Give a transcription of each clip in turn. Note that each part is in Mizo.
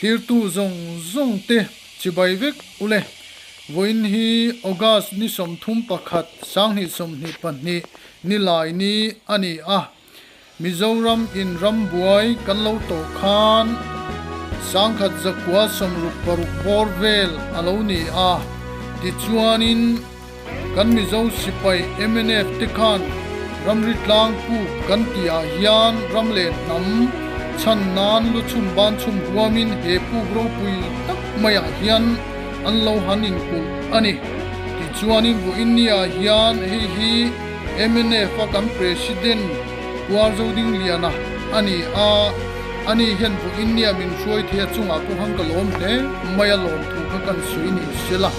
Thirtu zawng zawng te chibai vek ule. Vawiin hi August ni 31 2022 ni lai ni a ni a. Mizoram in rambuai kan lo tawh khan 1966 bawr vel a lo ni a. Tichuanin kan Mizo sipai mnf te khan ramri tlang puk kan tihah hian ram leh hnam chhan nan lu chhum ban chhum huamin he puk ropui tak maiah hian an lo han inkulh a ni. Tichuanin vawiin niah hian hei hi mnf a kan President Kualzodingliana a ni a, ani hian vawiin nia min hruai thei a chungah pawh khan ka lawm hle mai a lawmthu kha kan sawi ni sela.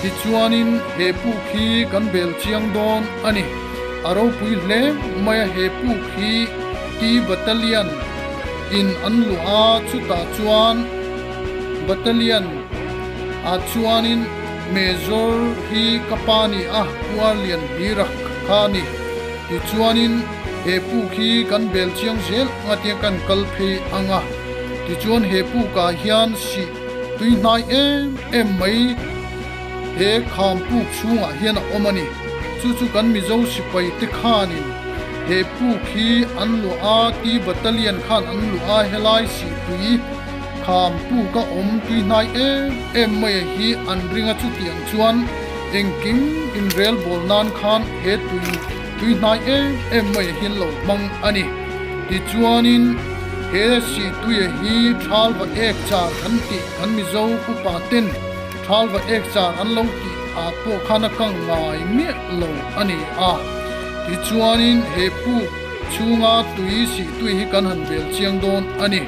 Tichuanin he puk hi kan bel chiang dawn a ni. A ropui hle mai a he puk hi T Battalion in an luah a, chutah chuan Battalion ah chuanin Major hi ka pa ni a, Kuarlian Birak kha a ni. Tichuanin he puk hi kan bel chiang zel anga tia kan kal phei ang a. Tichuan he pukah hian sih tui hnai em em mai he kham puk chhungah hian a awm a ni. Chu chu kan Mizo sipai te khanin he puk hi an luah a, T Battalion khan an luah a, helai sih tui kham puk a awm tui hnai em em mai a hi an ring a, chutiang chuan engkim inrel bawl nan khan he tui tui hnai em em mai a hian lo hmang a ni. Tichuanin he sih tuia hi Thalva ek char kan tih kan Mizo upa ten Thalva ek char an lo tih ah pawh khan a kang ngai miah lo a ni a. Tichuanin he puk chhunga tui sih tui hi kan han bel chiang dawn a ni.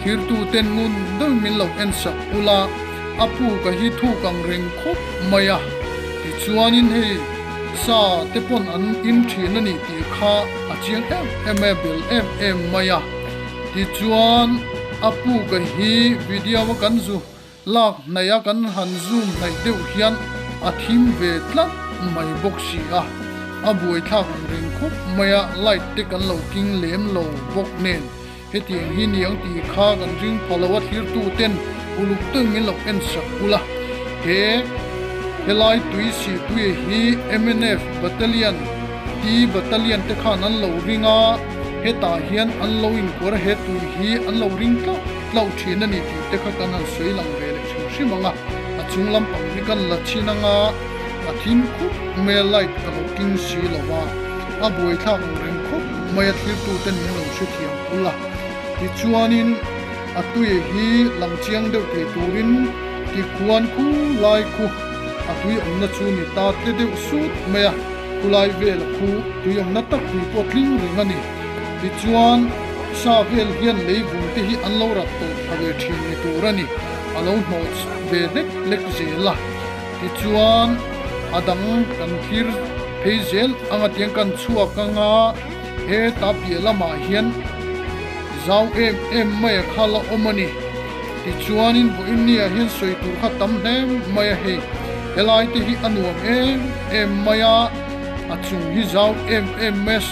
Thirtu ten ngun deuhin min lo en sak ula, a puk a hi thuk ang reng khawp mai a. Tichuanin hei sa te pawn an in thin a ni tih kha a chiang em em mai a, bel em em mai a. Tichuan a puk a hi video a kan zu lak hnaih a kan han zoom hnaih deuh hian a thim ve tlat mai bawk si a, a buaithlak ang reng khawp mai a, light te kan lo king lem lo bawk nen. Hetiang hi niang tih kha kan ring pha lo a thlirtu ten uluk deuh min lo en sak ula. He helai tui sih tui hi mnf Battalion, T Battalion te khan an lo ring a, hetah hian an lo inkuar a he tui hi an lo ring tlauh tlauh thin a ni tih te kha kan han sawi lang ve leh hrim hrim ang a. A chung lampang hi kan la chhin ang a, a thim khup mai a light ka lo king si lo va, a buaithlak ang reng khawp mai a thlirtu ten min lo hrethiam ul a. Tichuanin a tui hi lang chiang deuh thei turin tikhuan khu lai khu a tui awmna chu ni ta tle deuh sut mai a, khulai vela khu tui awmna tak tui pawh tling reng a ni. Tichuan sa vel hian lei vung te hi an lo rat tawh thla ve thin ni tur a ni, a lo hnawh ve hlek hlek zel a. Tichuan a dang kan thlir phei zel anga tiang kan chhuak anga heta piah lamah hian zau em em mai a kha la awm a ni. Tichuanin vawiin niah hian sawi tur kha tam hle mai a hei. Helai te hi a nuam em em mai a, a chung hi zau em em mai a,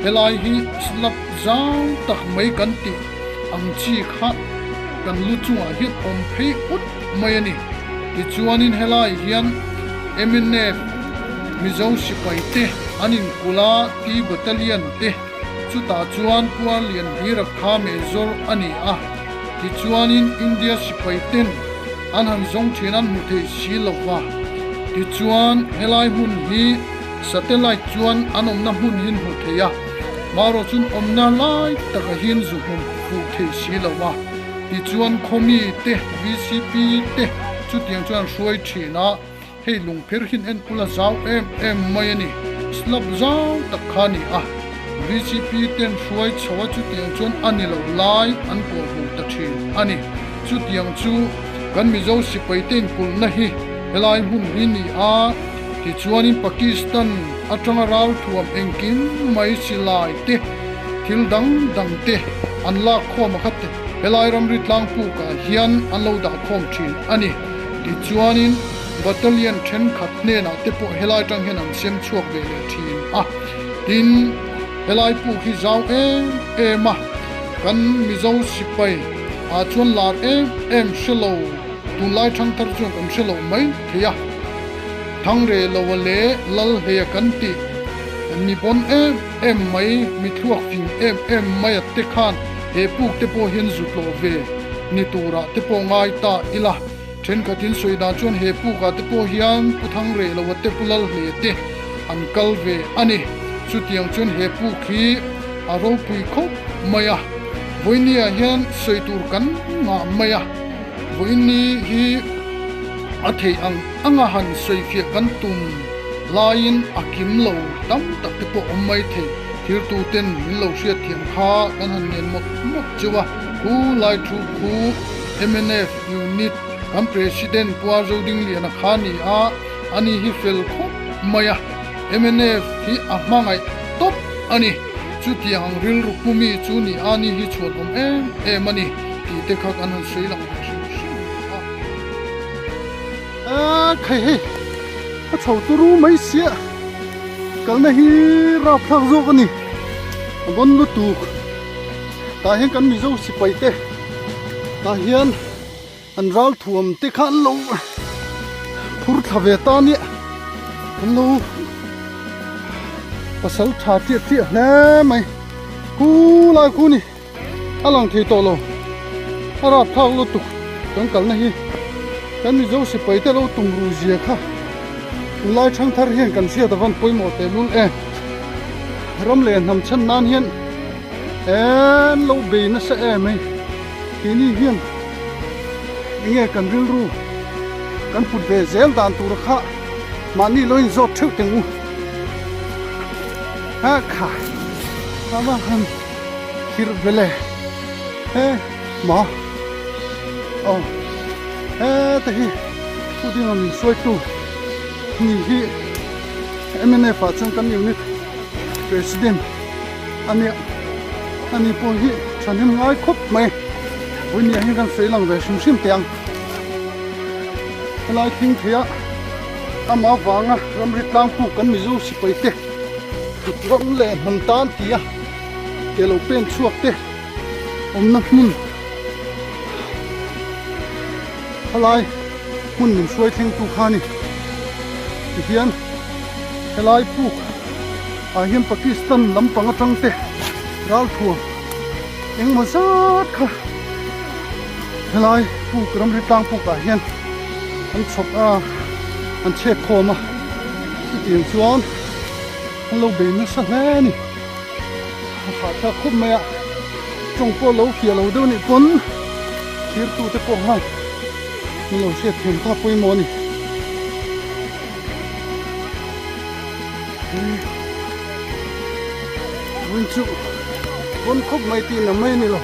helai hi slab zau tak mai kan tih ang chi kha kan lu chungah hian awm phei ut mai a ni. Tichuanin helai hian mnf Mizo sipai te an inkulh a, T Battalion te chutah chuan Puarlian Hira kha mezawr a ni a. Tichuanin India sipai ten an han zawng thin an hmu thei si lo va. Tichuan helai hmun hi satellite chuan an awmna hmun hi an hmu thei a, marawh chun awmna lai taka hian zu hmun fuh thei si lo va. Tichuan khawmi te, VCP te chutiang chuan an hruai thin a, hei lungpher hian en ula zau em em mai a ni, slab zau tak kha a ni a, VCP ten hruai chho a chutiang chuan a ni lo lai an kawl hmu ta thin a ni. Chutiang chu kan Mizo sipai te inkulhna hi helai hmun hi ni a, tichuanin Pakistan atanga ralthuam engkim mai silai te, Thil dang dang te an lak khawm a khat helai ramri tlangpukah hian an lo dah khawm thin a ni. Tichuanin battalion thenkhat hnenah te pawh helai tang hian an sem chhuak ve leh thin a. Tin, helai puk hi zau em em a, kan Mizo sipai Ah chuan lar em em hre lo, tunlai thangthar chuan kan hre lo mai thei a. Thangrehloa leh Lalhleia kan tih mi pawn em em mai, mi thluak fing em em mai a te khan he puk te pawh hian zu tlawh ve ni turah te pawh ngai ta ila. Thenkhatin sawi dan chuan he pukah te pawh hian Pu Thangrehloa te Pu Lalhleia te an kal ve a ni. Chutiang chuan he puk hi a ropui khawp mai a, vawinia hian sawi tur kan ngah mai a, vawiini hi a theih ang anga han sawifiah kan tum laiin a kim lo tam tak te pawh awm mai thei. Thirtuten min lo hriatthiam kha kan han ngen mawt mawt cheu a, khu lai thu khu mnf unit kan President Pu Arzodingliana kha a ni a, ani hi fel khawp mai a. Mnf hi a hmangaih tawp a ni. Chutiang ang rilru pumi chu ni a ni hi chhuat awm em em a ni tih te kha kan han sawi lang ve hrim hrim a. A khai hei a chho turu mai sia kalna hi rapthlak zawk a ni a vawn lutuk tah hian kan Mizo sipai te tah hian An ral thuam te kha an lo phur thla ve ta nia, an lo pasal tha chiah chiah hle mai, khu lai khu ni a lang thei tawh lo, a rap thlak lutuk kan kalna hi kan Mizo sipai te lo tum ru zia kha tunlai thangthar hian kan hriat avan pawimawh tehlul e, ram leh hnam chhan nan hian en lo bei nasa em hei. Keini hian enge kan rilru kan put ve zel dan tur kha mahni lo inzawt theuh teng u. Ha kha a va han khirh ve le he maw aw heta hi thu ding ang insawitu ni hi mnf ah chuan kan unit president a nia ani pawh hi thahnem ngai khawp mai vawinia hian kan sawi lang ve hrim hrim teh ang helai thing thei a amah avanga ramri tlang puk kan Mizo sipai te ram leh hnam tan ti a ke lo pen chhuak te awmna hmun helai hmun min hruai thleng tu kha a ni tihian helai puk Ah hian Pakistan lampang atang te ralthuam engmaw zat kha helai puk ramri tlang puk ah hian an chhawp a an chhek khawm a chutiang chuan an lo bei nasa hle a ni a hahthlak khawp mai a tawng pawh lo fiah lo deuh anih pawn thirtu te pawh khan an lo hriat thiam kha pawimawh a ni. Vun chu vun khawp mai tih na mai a ni lo.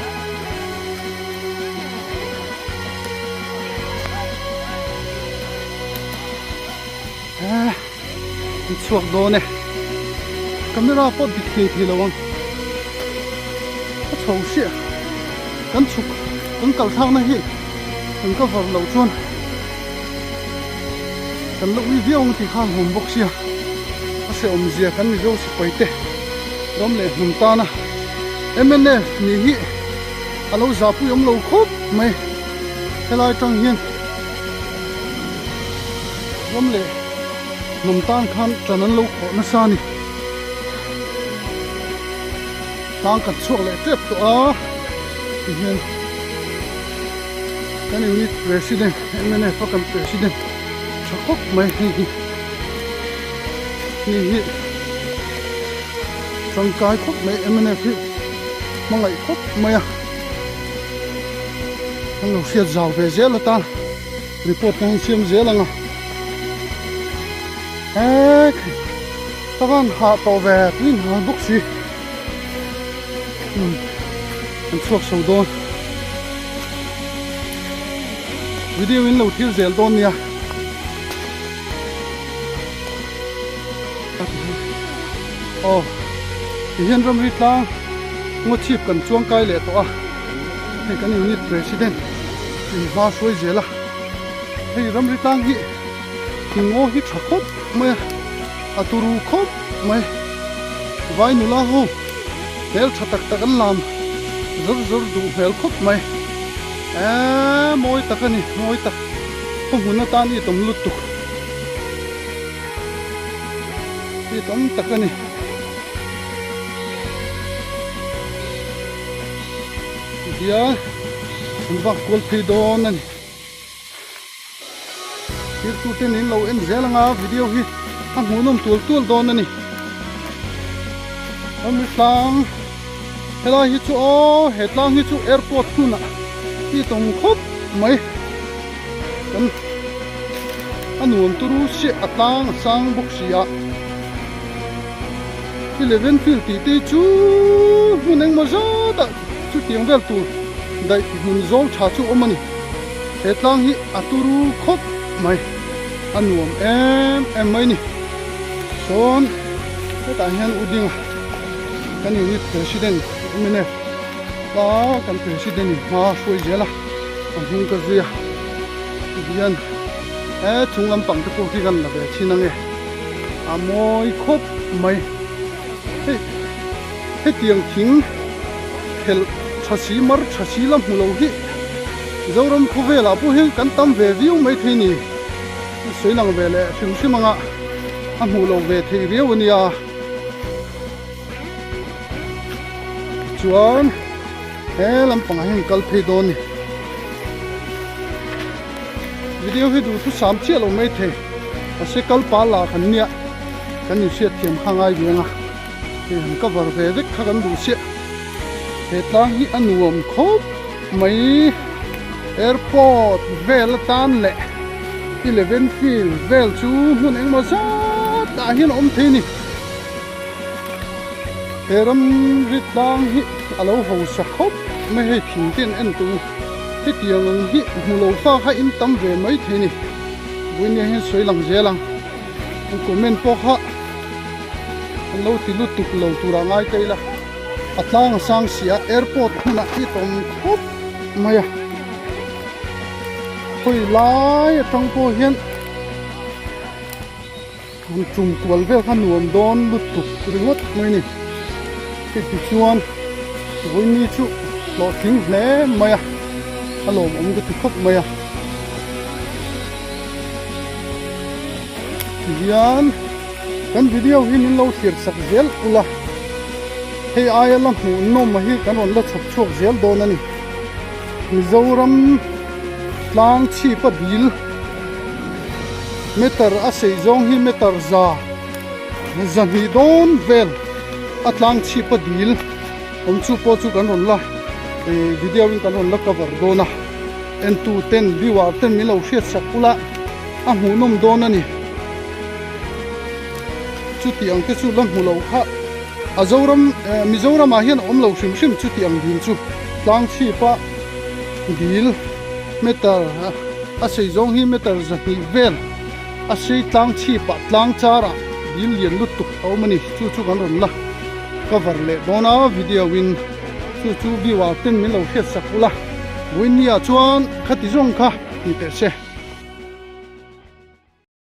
An chhuak dawn e. Camera pawh dik thei thei lo ang. A chho hriah kan chhuk kan kal thlakna hi kan cover loh chuan. Kan la ui viau ang tih kha an hawm bawk sia, a hrehawm zia kan Mizo sipai te ram leh hnam tana mnf nih hi a lo zahpui awm lo khawp mai. Helai atang hian ram leh hnam tan khan ṭan an lo khawh nasa a ni. Tlang kan chhuak leh tep tawh a tihian. Kan unit president mnf a kan president tha khawp mai hei hi ni hi tangkai khawp mai mnf hi hmangaih khawp mai a an lo hriat zau ve zel atan report te han siam zel ang a hek ka van hah tawh ve tui hal bawk si an chhuak chho dawn video in lo thlir zel dawn nia aw tihian ramri tlang ngaw chhip kan chuang kai leh tawh a hei kan unit president in hma hruai zel a hei ramri tlang hi ngaw hi tha khawp mai a a turu khawp mai vai nula ho hmel tha tak tak an lam zawr zawr duh hmel khawp mai. Eee mawi tak a ni mawi tak khaw hmun atan i tawm lut tuk i tawm tak a ni. Tihian an vak kual phei dawn a ni. Thirtute nen lo en zel anga video hi a hmuhnawm tual tual dawn a ni. Hemi tlang helai hi chu aw he tlang hi chu airport hmunah i tawng khawp mai kan a nuam turu chiah a tlang a sang bawk si a. Eleven field tih te chu hmun engmaw zat ah chutiang vel tur daih hmun zawl tha chu awm a ni. He tlang hi a turu khawp mai, a nuam em em mai ni. Sawn hetah hian U Dinga kan unit president mnf a kan president in hma a hruai zel a, a hnung ka zui a tihian he chung lampang te pawh khi kan la ve thin ange a mawi khawp mai. Hei hetiang thing khelh tha si mar tha si la hmu lo hi Zoram khawvelah pawh hian kan tam ve viau mai thei ni. Sawi lang ve leh hrim hrim anga a hmuh loh ve theih riau a nia. Chuan he lampangah hian kal phei dawn ni. Video hi duh thusam chiah lo mai thei. Mahse kal pal lah kan nia kan inhriat thiam kha ngai ve anga hei han cover ve vek kha kan duh chiah. He tlang hi a nuam khawp mai airport vel atan leh eleven field vel chu hmun engmaw zat ah hian a awm thei a ni. He ramri tlang hi a lo hausa khawp mai hei thing te an en tawh u hetiang ang hi hmu lo fa kha in tam ve mai thei a ni. Vawinia hian sawi lang zel ang. An comment pawh kha an lo ti lutuk lo turah ngai ta ila. A tlang a sang si a, airport hmunah hi tawm khawp mai a. Khawi lai atang pawh hian han tum kual vel kha nuam dawn lutuk ringawt mai a ni. Hei tichuan vawiini chu hlawhtling hle mai a, a lawmawm ka ti khawp mai a. Tihian kan video hi min lo thlir chak zel ula, hei aia la hmuh nawm hi kan rawn la chhawp chhuak zel dawn a ni. Mizoram tlang chhipa dil meter a sei zawng hi meter za zahnih dawn vel a tlang chhipa dil awm chu pawh chu kan rawn la video in kan rawn la cover dawn a. Entu ten viewer ten min lo hriat sak ula a hmuhnawm dawn a ni. Chuti ang te chu la hmu lo kha a Zoram Mizoram ah hian a awm lo hrim hrim chuti ang dil chu tlang chhip a dil meter a sei zawng hi meter 200 vel a sei tlang chhip ah tlang char ah dil lian lutuk a awm a ni chu chu kan rawn la cover leh dawn a video in. Chu chu viewer ten min lo hriat sak ula, Vawinia chuan khati zawng kha ni teh se.